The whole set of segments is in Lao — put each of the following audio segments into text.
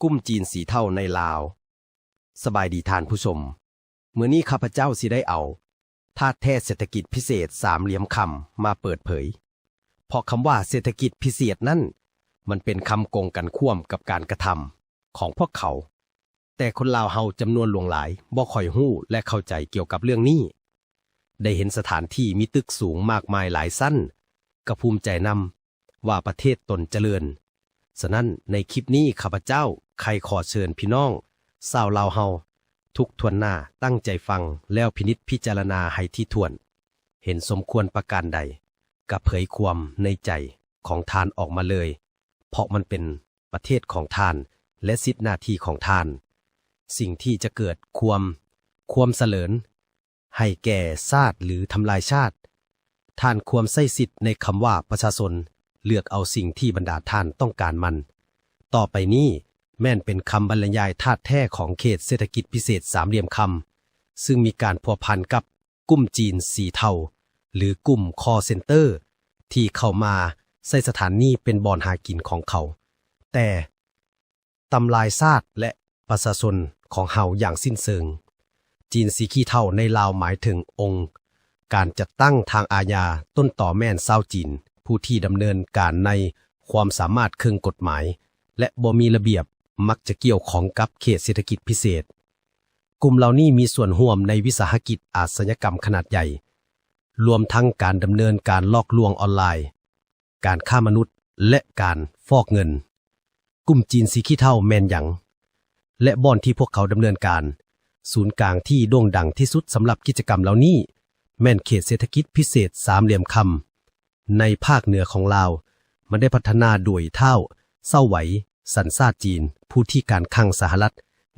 ກຸ່ມຈີນສີເທົາໃນລາວ. ສະບາຍດີທ່ານຜູ້ຊົມ. ມື້ນີ້ຂ້າພະເຈົ້າຊິໄດ້ເອົາທາດແທ້ເສດຖະກິດພິເສດສາມຫຼ່ຽມຄຳມາເປີດເຜີຍ, ເພາະຄຳວ່າເສດຖະກິດພິເສດນັ້ນ ມັນເປັນຄຳກົງກັນຂ້ວາມກັບການກະທຳຂອງພວກເຂົາ, ແຕ່ຄົນລາວເຮົາຈຳນວນຫຼວງຫຼາຍບໍ່ຄ່ອຍຮູ້ ແລະ ເຂົ້າໃຈກ່ຽວກັບເລື່ອງນີ້. ໄດ້ເຫັນສະຖານທີ່ມີຕຶກສູງມາກມາຍຫຼາຍຊັ້ນ ກໍພູມໃຈນຳ ວ່າປະເທດຕົນຈະເລີນ. ສະນັ້ນ, ໃນຄລິບນີ້ ຂ້າພະເຈົ້າໃຄ່ຂໍເຊີນພີ່ນ້ອງຊາວລາວເຮົາທຸກຖ້ວນໜ້າຕັ້ງໃຈຟັງ ແລ້ວພິນິດພິຈາລະນາໃຫ້ຖີ່ຖ້ວນ. ເຫັນສົມຄວນປະການໃດ ກະເຜີຍຄວາມໃນໃຈຂອງທ່ານອອກມາເລີຍ, ເພາະມັນເປັນປະເທດຂອງທ່ານ ແລະ ສິດໜ້າທີ່ຂອງທ່ານ. ສິ່ງທີ່ຈະເກີດຄວາມ, ຄວາມສະເຫຼີນ ໃຫ້ແກ່ຊາດ ຫຼື ທຳລາຍຊາດ, ທ່ານຄວນໃຊ້ສິດໃນຄຳວ່າປະຊາຊົນເລືອກເອົາສິ່ງທີ່ບັນດາທ່ານຕ້ອງການມັນ. ຕໍ່ໄປນີ້ແມ່ນເປັນຄຳບັນລະຍາຍທາດແທ້ຂອງເຂດເສດຖະກິດພິເສດສາມຫຼ່ຽມຄຳ, ຊຶ່ງມີການພົວພັນກັບກຸ່ມຈີນສີເທົາ ຫຼື ກຸ່ມຄໍເຊັນເຕີ ທີ່ເຂົ້າມາໃຊ້ສະຖານນີ້ເປັນບ່ອນຫາກິນຂອງເຂົາ, ແຕ່ ທຳລາຍຊາດ ແລະ ປະຊາຊົນຂອງເຮົາຢ່າງສິ້ນເຊີງ. ຈີນສີຂີ້ເທົາໃນລາວໝາຍເຖິງອົງການຈັດຕັ້ງທາງອາຍາ, ຕົ້ນຕໍແມ່ນຊາວຈີນ ຜູ້ທີ່ດຳເນີນການໃນຄວາມສາມາດເຄິ່ງກົດໝາຍ ແລະ ບໍ່ມີລະບຽບ, ມັກຈະກ່ຽວຂ້ອງກັບເຂດເສດຖະກິດພິເສດ. ກຸ່ມເຫຼົ່ານີ້ມີສ່ວນຮ່ວມໃນວິສາຫະກິດອາຊະຍາກຳຂະໜາດໃຫຍ່, ລວມທັງການດຳເນີນການຫຼອກລວງອອນລາຍ, ການຄ້າມະນຸດ ແລະ ການຟອກເງິນ. ກຸ່ມຈີນສີຂີ້ເທົາແມ່ນຫຍັງ ແລະ ບ່ອນທີ່ພວກເຂົາດຳເນີນການ? ສູນກາງທີ່ໂດ່ງດັງທີ່ສຸດສຳລັບກິດຈະກຳເຫຼົ່ານີ້ ແມ່ນເຂດເສດຖະກິດພິເສດສາມຫຼ່ຽມຄຳ ໃນພາກເໜືອຂອງລາວ. ມັນໄດ້ພັດທະນາໂດຍທ້າວ ເຊົາໄຫວ ສັນຊາດຈີນ ຜູ້ທີ່ການຄັງສະຫະລັດ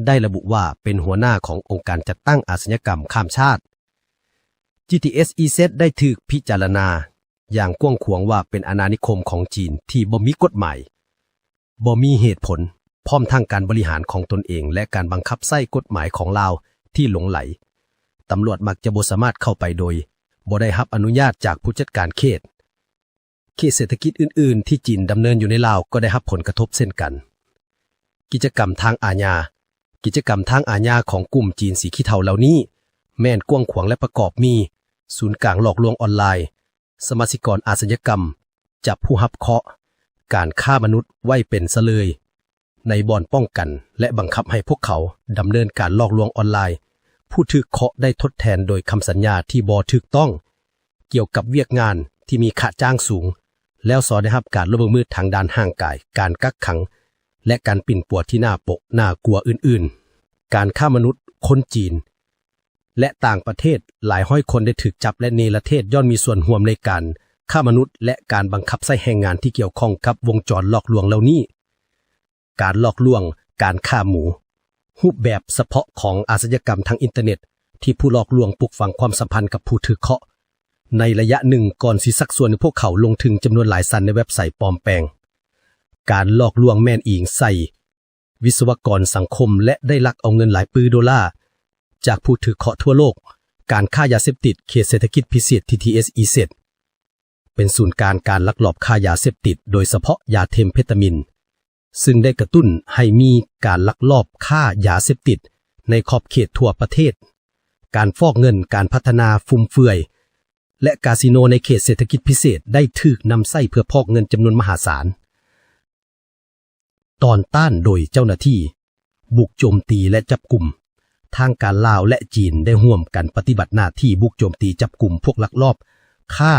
ໄດ້ລະບຸວ່າເປັນຫົວໜ້າຂອງອົງການຈັດຕັ້ງອາຊະຍາກຳຂ້າມຊາດ. ຈີ ທີ ເອສ ອີ ເຊັດ ໄດ້ຖືກພິຈາລະນາຢ່າງກວ້າງຂວາງວ່າເປັນອານານິຄົມຂອງຈີນທີ່ບໍ່ມີກົດໝາຍ, ບໍ່ມີເຫດຜົນ, ພ້ອມທັງການບໍລິຫານຂອງຕົນເອງ ແລະ ການບັງຄັບໃຊ້ກົດໝາຍຂອງລາວທີ່ຫຼົງໄຫຼ. ຕຳຫຼວດມັກຈະບໍ່ສາມາດເຂົ້າໄປໂດຍບໍ່ໄດ້ຮັບອະນຸຍາດຈາກຜູ້ຈັດການເຂດ. ເຂດເສດຖະກິດອື່ນໆທີ່ຈີນດຳເນີນຢູ່ໃນລາວກໍໄດ້ຮັບຜົນກະທົບເຊັ່ນກັນ. ກິດຈະກຳທາງອາຍາ. ກິດຈະກຳທາງອາຍາຂອງກຸ່ມຈີນສີຂີ້ເທົາເຫຼົ່ານີ້ ແມ່ນກວ້າງຂວາງ ແລະ ປະກອບມີ ສູນກາງຫຼອກລວງອອນລາຍ, ສະມາຊິກອນອາຊະຍາກຳ, ຈັບຜູ້ຮັບເຄາະ, ການຄ້າມະນຸດໄວ້ເປັນສະເຫຼີຍ ໃນບ່ອນປ້ອງກັນ ແລະ ບັງຄັບໃຫ້ພວກເຂົາດຳເນີນການຫຼອກລວງອອນລາຍ. ຜູ້ຖືກເຄາະໄດ້ທົດແທນໂດຍຄຳສັນຍາທີ່ບໍ່ຖືກຕ້ອງ ກ່ຽວກັບວຽກງານທີ່ມີຄ່າຈ້າງສູງ, ແລ້ວຊໍໄດ້ຮັບການລ່ວງລະເມີດທາງດ້ານຮ່າງກາຍ, ການກັກຂັງ ແລະ ການປິ່ນປົວທີ່ໜ້າໂປະໜ້າກົວອື່ນໆ. ການຄ້າມະນຸດ, ຄົນຈີນ ແລະ ຕ່າງປະເທດຫຼາຍຮ້ອຍຄົນໄດ້ຖືກຈັບ ແລະ ເນລະເທດ ຍ້ອນມີສ່ວນຮ່ວມໃນການຄ້າມະນຸດ ແລະ ການບັງຄັບໃຊ້ແຮງງານທີ່ກ່ຽວຂ້ອງກັບວົງຈອນຫຼອກລວງເຫຼົ່ານີ້. ການຫຼອກລວງ, ການຂ້າໝູ, ຮູບແບບສະເພາະຂອງອາຊະຍາກຳທາງອິນເຕີເນັດ ທີ່ຜູ້ຫຼອກລວງປຸກຝັງຄວາມສຳພັນກັບຜູ້ຖືກເຄາະໃນໄລຍະໜຶ່ງ ກ່ອນຊິຊັກຊວນໃຫ້ພວກເຂົາລົງທຶນຈຳນວນຫຼາຍຊັ້ນໃນເວັບໄຊປອມແປງ. ການຫຼອກລວງແມ່ນອີງໃສ່ວິສະວະກອນສັງຄົມ ແລະ ໄດ້ລັກເອົາເງິນຫຼາຍຕື້ໂດລາຈາກຜູ້ຖືກເຄາະທົ່ວໂລກ. ການຄ້າຢາເສບຕິດ. ເຂດເສດຖະກິດພິເສດ ທີ ທີ ເອສ ອີ ເຊັດ ເປັນສູນກາງການລັກລອບຄ້າຢາເສບຕິດ, ໂດຍສະເພາະຢາເທມເຟຕາມິນ, ຊຶ່ງໄດ້ກະຕຸ້ນໃຫ້ມີການລັກລອບຄ້າຢາເສບຕິດໃນຂອບເຂດທົ່ວປະເທດ. ການຟອກເງິນ, ການພັດທະນາຟຸມເຟືອຍ ແລະ ກາສິໂນໃນເຂດເສດຖະກິດພິເສດໄດ້ຖືກນຳໃຊ້ເພື່ອຟອກເງິນຈຳນວນມະຫາສານ. ຕ່ອນຕ້ານໂດຍເຈົ້າໜ້າທີ່, ບຸກໂຈມຕີ ແລະ ຈັບກຸມ. ທາງການລາວ ແລະ ຈີນ ໄດ້ຮ່ວມກັນປະຕິບັດໜ້າທີ່ບຸກໂຈມຕີຈັບກຸມພວກລັກລອບຄ້າ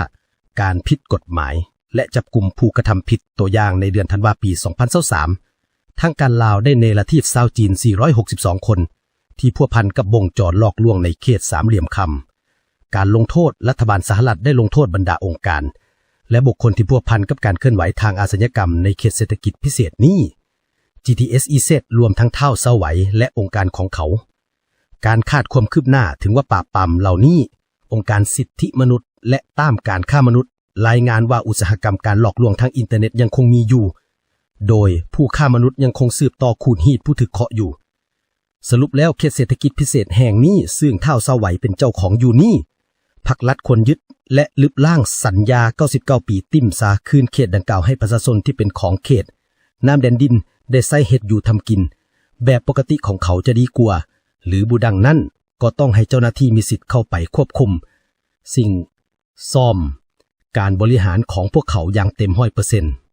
ການຜິດກົດໝາຍ ແລະ ຈັບກຸມຜູ້ກະທຳຜິດ. ຕົວຢ່າງ, ໃນເດືອນທັນວາ ປີສອງພັນຊາວສາມ ທາງການລາວໄດ້ເນລະເທດຊາວຈີນ ສີ່ຮ້ອຍຫົກສິບສອງຄົນ ທີ່ພົວພັນກັບວົງຈອນຫຼອກລວງໃນເຂດສາມຫຼ່ຽມຄຳ. ການລົງໂທດ. ລັດຖະບານສະຫະລັດໄດ້ລົງໂທດບັນດາອົງການ ແລະ ບຸກຄົນທີ່ພົວພັນກັບການເຄື່ອນໄຫວທາງອາຊະຍາກຳໃນເຂດເສດຖະກິດພິເສດນີ້, ຈີ ທີ ເອສ ອີ ເຊັດ ລວມທັງທ້າວເຊົາໄຫວ ແລະ ອົງການຂອງເຂົາ. ການຂາດຄວາມຄືບໜ້າ. ເຖິງວ່າປາບປາມເຫຼົ່ານີ້, ອົງການສິດທິມະນຸດ ແລະ ຕ້ານການຄ້າມະນຸດ ລາຍງານວ່າອຸດສາຫະກຳການຫຼອກລວງທາງອິນເຕີເນັດຍັງຄົງມີຢູ່, ໂດຍຜູ້ຄ້າມະນຸດຍັງຄົງສືບຕໍ່ຂູດຮີດຜູ້ຖືກເຄາະຢູ່. ສະຫຼຸບແລ້ວ, ເຂດເສດຖະກິດພິເສດແຫ່ງນີ້ ຊຶ່ງທ້າວເຊົາໄຫວເປັນເຈົ້າຂອງຢູ່ນີ້, ພັກລັດຄວນຍຶດ ແລະ ລຶບລ້າງສັນຍາເກົ້າສິບເກົ້າປີ, ຕິ້ມຊາຄືນເຂດດັ່ງກ່າວໃຫ້ປະຊາຊົນທີ່ເປັນຂອງເຂດ, ນ້ຳແດນດິນ ໄດ້ໃຊ້ເຮັດຢູ່ທຳກິນແບບປົກກະຕິຂອງເຂົາຈະດີກວ່າ ຫຼືບໍ່ດັ່ງນັ້ນກໍຕ້ອງໃຫ້ເຈົ້າໜ້າທີ່ມີສິດເຂົ້າໄປຄວບຄຸມ ສິ່ງ ສ້ອມ ການບໍລິຫານຂອງພວກເຂົາຢ່າງເຕັມຮ້ອຍເປີເຊັນ.